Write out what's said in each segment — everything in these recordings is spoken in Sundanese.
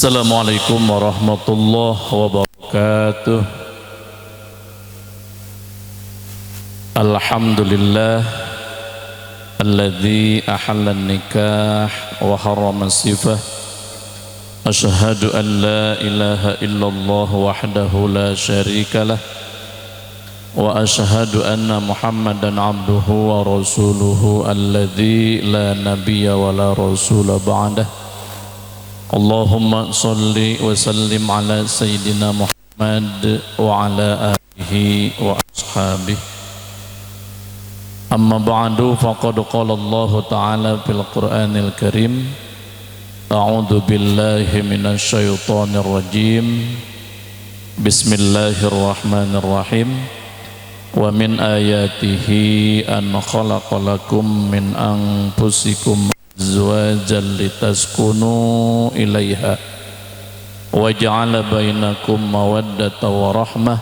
Assalamualaikum warahmatullahi wabarakatuh. Alhamdulillah alladzi ahalla an-nikah wa harrama as-sifah. Ashhadu an la ilaha illallah wahdahu la syarika lah wa ashhadu anna Muhammadan abduhu wa rasuluhu alladzi la nabiyya wa la rasula ba'dah. Allahumma salli wa sallim ala sayyidina Muhammad wa ala alihi wa ashabihi. Amma ba'du, faqad qala Allah ta'ala fil Qur'anil Karim. A'udzu billahi minasy syaithanir rajim. Bismillahirrahmanirrahim. Wa min ayatihi an khalaqalakum min anfusikum azwajan litaskunu ilaiha wa ja'ala bainakum mawaddatan wa rahmah.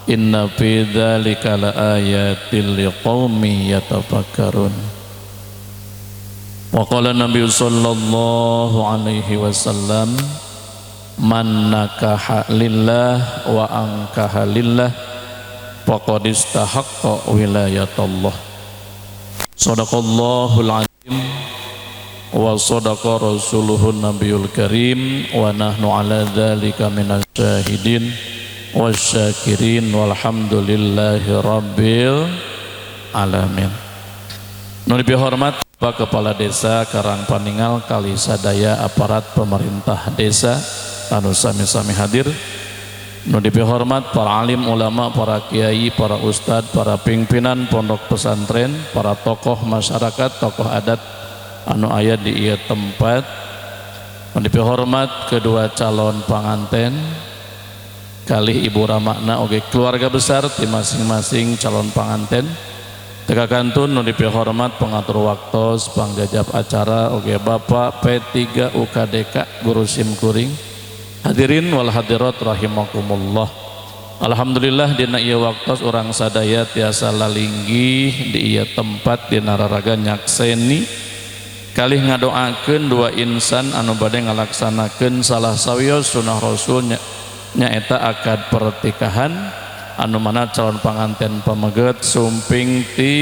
Inna fi dzalika laayatin liqaumin yatafakkarun. Wa qala Nabi sallallahu alaihi wasallam, man nakaha lillah wa ankaha lillah faqad istahaqqa wilayatallah. Sadaqallahul azim wa sadaqa rasuluhun nabiyul karim wa nahnu ala dzalika minasyahidin wasyakirin walhamdulillahi rabbil alamin. Nu dipihormat Bapak Kepala Desa Karangpaningal kali sadaya aparat pemerintah desa anu sami-sami hadir. Nu dipihormat para alim ulama, para kiai, para ustad, para pimpinan pondok pesantren, para tokoh masyarakat, tokoh adat anu aya di ieu tempat. Nu dipihormat kedua calon panganten kalih ibu ramakna oge keluarga besar di masing-masing calon panganten. Teka kantun nu dipihormat pengatur waktos pangjajab acara oge Bapak P3 UKDK guru simkuring. Hadirin wal hadirat rahimakumullah. Alhamdulillah dina ieu waktos urang sadaya tiasa lalinggih di ieu tempat dina raraga nyakseni kalih ngadoakeun dua insan anu bade ngalaksanakeun salah sawios sunah Rasul, nyaeta akad pernikahan, anu mana calon panganten pameget sumping ti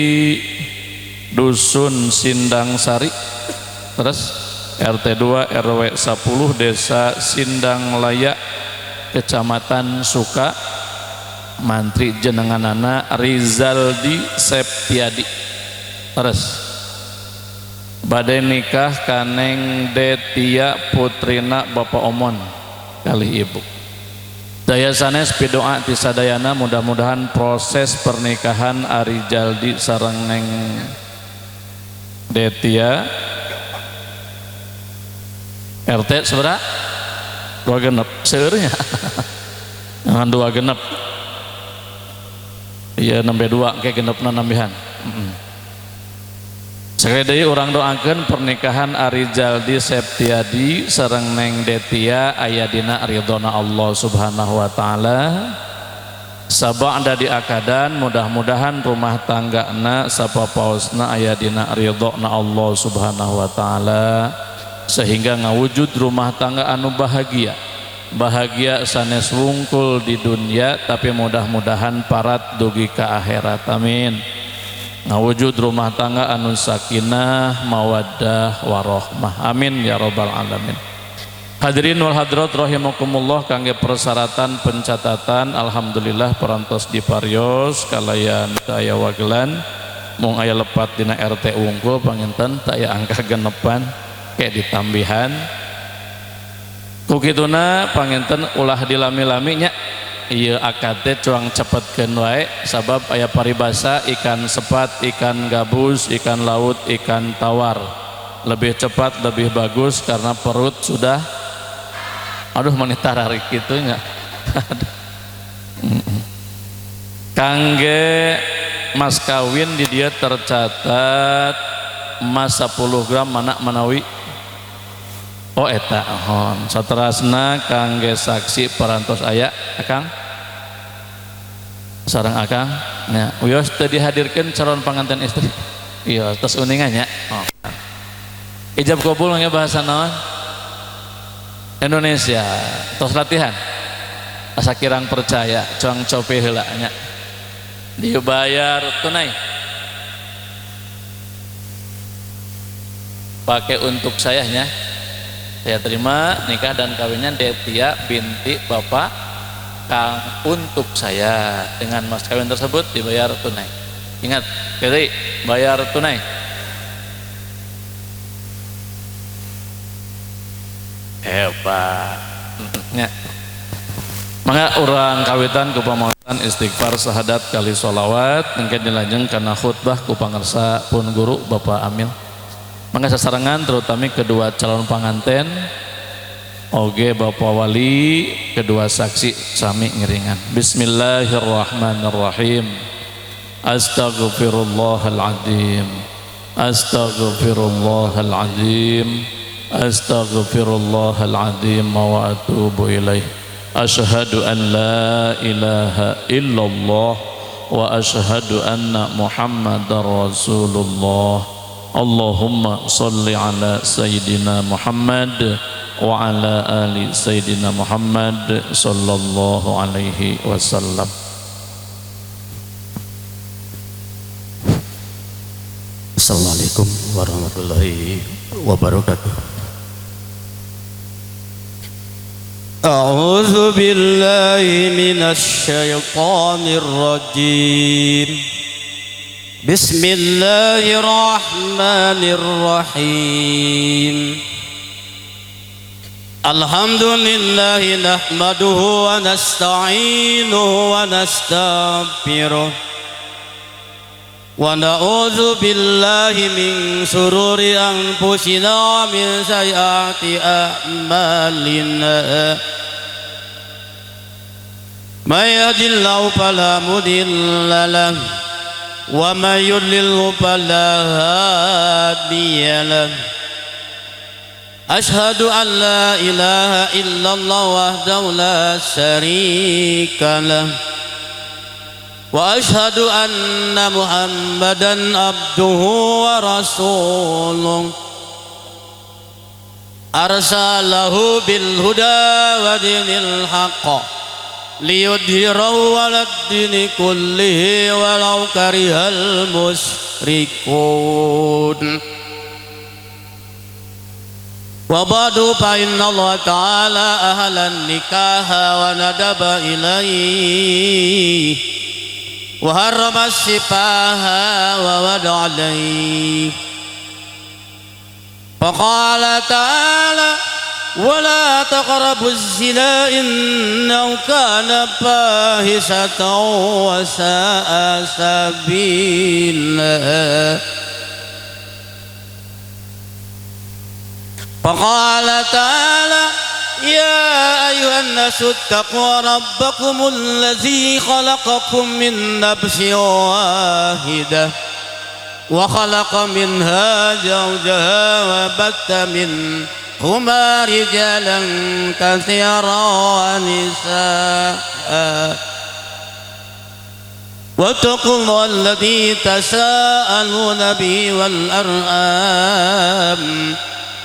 Dusun Sindang Sari, terus RT 2 RW 10, Desa Sindang Laya, Kecamatan Suka Mantri, jenenganana Rizaldi Septiadi, terus bade nikah ka Neng Detia, putrina Bapak Omon kalih Ibu. Daya sanes pidoa ti sadayana, mudah-mudahan proses pernikahan Arijaldi sareng Neng Detia. RT seberapa? Dua genep seurnya dengan dua genep, iya, nembe dua kayak genepna nambihan. Sekali deui urang doakeun pernikahan Arijaldi Septiadi sareng Neng Detia aya dina ridhona Allah Subhanahu wa taala. Sabada diakadan, mudah-mudahan rumah tanggana sapapaosna aya dina ridhona Allah Subhanahu wa taala, sehingga ngawujud rumah tangga anu bahagia, bahagia sanes wungkul di dunia, tapi mudah-mudahan parat dugi ke akhirat, amin. Ngawujud rumah tangga anu sakinah, mawaddah, warohmah, amin ya robbal alamin. Hadirin wal hadirat rahimakumullah, kangge persyaratan pencatatan alhamdulillah parantos diparios kalayan aya wagelan, mung aya lepat dina RT wungkul panginten, teu aya angka genepan, kayak ditambihan. Ku kituna panginten ulah dilami-lami nya, ieu akad teh cuang cepetkeun wae, sabab aya paribasa ikan sepat, ikan gabus, ikan laut, ikan tawar. Lebih cepat lebih bagus karena perut sudah, aduh, meni tararik kitu nya. Kangge mas kawin di dia tercatat emas 10 gram, mana manawi, oh, eta hon. Saterasna kangge saksi parantos aya akang sareng akang nya. Wios teu dihadirkeun calon panganten istri? Iya, tos uningan nya. Oh. Ijab kabul nya bahasa naon? Indonesia. Tos latihan. Asa kirang percaya, cuang cope heula nya. Dibayar tunai. Pakai untuk saya nya. Saya terima nikah dan kawinnya Detia binti Bapak Kang untuk saya dengan mas kawin tersebut dibayar tunai. Ingat, jadi bayar tunai. Hebat. Ya. Maka orang kawitan ku pamaosan istighfar sahadat kali sholawat mungkin dilajeng karena khutbah ku pangersa pun guru Bapak Amil. Maka sasarengan terutama kedua calon panganten oge Bapak Wali kedua saksi sami ngiringan. Bismillahirrahmanirrahim. Astaghfirullahaladzim. Astaghfirullahaladzim. Astaghfirullahaladzim wa atubu ilaih. Asyhadu an la ilaha illallah wa asyhadu anna Muhammadar Rasulullah. Allahumma salli ala Sayyidina Muhammad wa ala ali Sayyidina Muhammad sallallahu alaihi wasallam. Assalamualaikum warahmatullahi wabarakatuh. A'udzu billahi minasy syaithanir rajim. Bismillahirrahmanirrahim. Alhamdulillahi nahmaduhu wa nasta'inuhu wa nastaghfiruh. Wa na'udzu billahi min syururi anfusina wa min sayyiati a'malina. May yahdihillahu fala mudilla lahu wa may yudlilhu fala hadiya lahu. Asyhadu an la ilaha illallah wahdahu la syarika lahu wa asyhadu anna Muhammadan abduhu wa rasuluh. Arsalahu bil huda wa dinil haqq liyudhhirahu 'alad dini kullihi walau karihal musyrikun. Wa ba'du fa inna Allah ta'ala ahlan nikaha wa nadaba ilaihi wa harrama sifaha wa wada alaihi. Faqala ta'ala wa la taqrabuz zina innahu kana fahisatan wa sa'a sabila. Faqala ta'ala ya ayyuhan nasu ittaqu rabbakumul ladzi khalaqakum min nafsin wahidah wa khalaqa minha zawjaha wa batha minhuma rijalan katsiran wa nisaa. Wattaqullaha alladzi tasaaluna bihi wal arham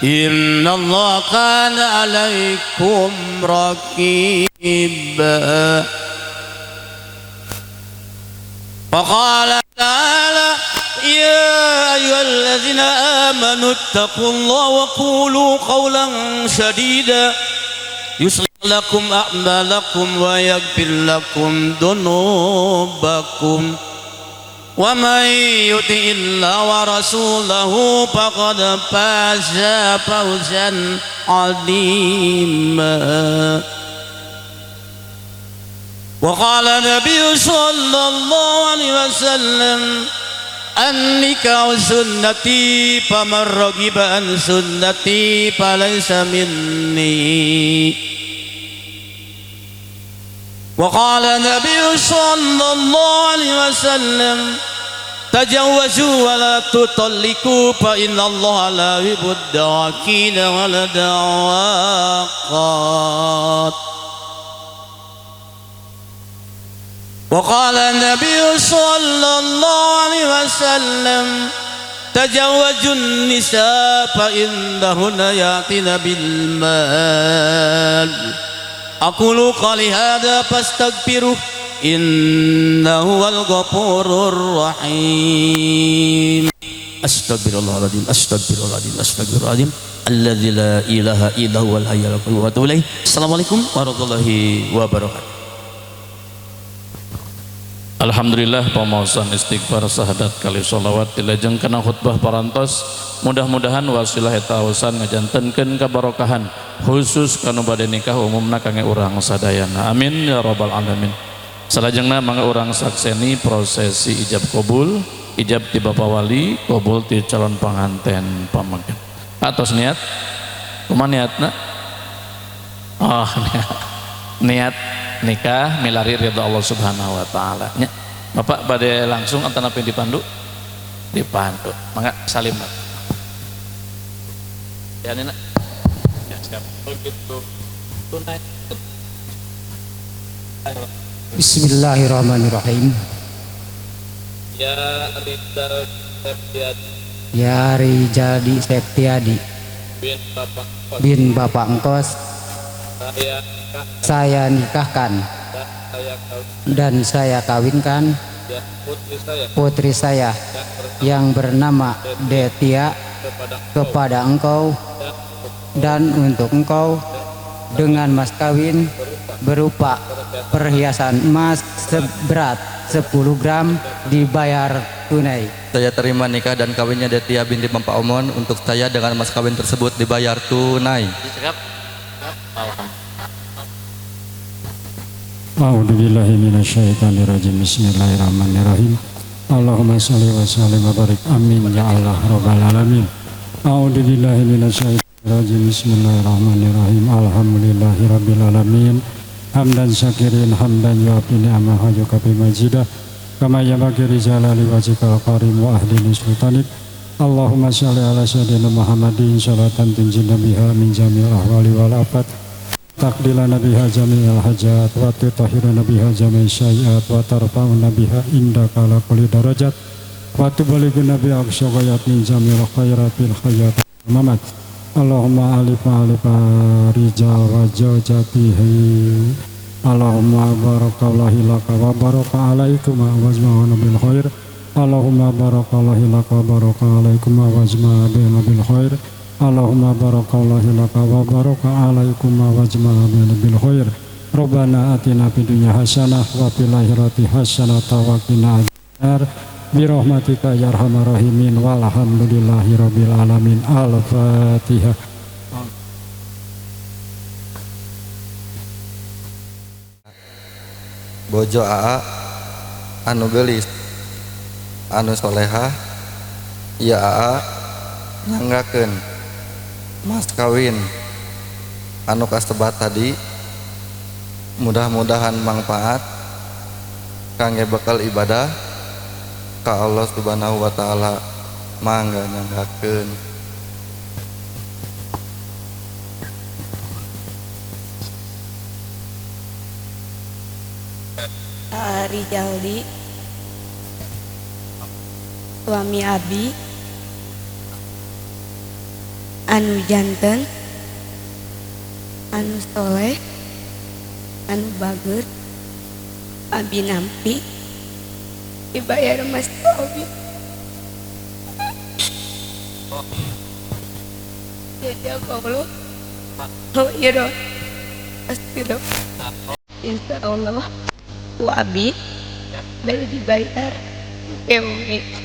innallaha kana 'alaikum raqiba. Faqala ta'ala ya ayyuhalladzina amanu ittaqullaha wa qulu qawlan sadida yuslih lakum a'malakum wa yaghfir lakum dunubakum wa man yuti'illaha wa rasulahu faqad faza fawzan 'azima. Wa qala nabiyyu sallallahu alaihi wasallam an-nikahu sunnati faman raghiba an sunnati falaysa minni. Wa qala nabiyyu sallallahu alaihi wasallam tajawwazu wa la tutalliqu fa inna Allaha la yuhibbud dawakina wa la dawaqat. Wa qala nabiyyu sallallahu alaihi wasallam تزوجوا النساء فإنهن يأتين بالمال. أقول قولي هذا فاستغفروه إنه هو الغفور الرحيم. أستغفر الله العظيم، أستغفر الله العظيم، أستغفر الله العظيم الذي لا إله إلا هو الحي القيوم وأتوب إليه. Assalamualaikum warahmatullahi wabarakatuh. Alhamdulillah pamaosan istighfar sahadat kali sholawat dilajeng kana khutbah parantos. Mudah-mudahan wasilah eta aosan ngajantenkeun kabarokahan khusus kanu bade nikah umumna kangge urang sadayana. Amin ya rabbal alamin. Salajengna mangga urang sakseni prosesi ijab kabul, ijab ti bapa wali, kabul ti calon panganten pamegat. Atos niat? Kumaha niatna? Oh, niat nikah milari ridha Allah Subhanahu wa taala nya. Bapak bade langsung atanapi dipandu? Dipandu. Mangga salim, Pak. Ya Nina. Ya, siap. Begitu. Tunai. Bismillahirrahmanirrahim. Ya Rizal Septiadi. Ya Rijadi Septiadi bin Bapak Engkos. Bin Bapak Engkos. Saya nikahkan Saya nikahkan dan saya kawinkan dan saya kawinkan ya putri saya putri saya yang bernama yang bernama Detia kepada kepada engkau dan untuk engkau dengan mas kawin berupa perhiasan emas seberat 10 gram dibayar tunai. Saya terima nikah dan kawinnya Detia binti Bapak Omon untuk saya dengan mas kawin tersebut dibayar tunai. Dicekap. Alhamdulillah. A'udzubillahi minasyaitonirrajim. Bismillahirrahmanirrahim. Allahumma sholli wa sallim wa barik. Amin ya Allah rabbal alamin. A'udzubillahi minasyaitonirrajim. Bismillahirrahmanirrahim. Alhamdulillahirabbil alamin. Hamdan syakirin hamdan yuafi ni'amahu wa yukafi majidah. Kama yanbaghi li jalali wajhikal karim wa ahli sultanik. Allahumma sholli ala sayyidina Muhammadin sholatan tunjina biha min jami'il ahwali wal afat. Taqdilana biha jami'al hajat wa tutahhiruna biha jami'al syai'at wa tarfa'una biha indaka ala kulli darajat wa tubalighuna biha aqsa ghayat min jami'il khairatil hayat mamat. Allahumma alif alif rijal wa zawjatihi. Allahumma barakallahu laka wa baraka alaikum wa wajma'una bil khair. Allahumma barakallahu laka wa baraka alaikum wa wajma'a baina bil khair. Allahumma barakallahu laka wa baraka alaikum wa wajma'a baina bil khair. Rabbana atina fid dunya hasanah wa fil akhirati hasanah wa qina adzabannar. Bi rahmatika ya arhamar rahimin. Walhamdulillahi rabbil alamin. Al-Fatihah. Bojo aa anu geulis anu solehah ya aa nyanggakeun mas kawin anu kasebat tadi, mudah-mudahan manfaat kangge bekal ibadah ka Allah Subhanahu wa taala. Mangga nyanggakeun. Rijaldi suami abi anu janten anu soleh anu bager abi nampi dibayar mas kawin. Jadi aku oh iya dong pasti dong insya Allah ku abi baru dibayar kewe.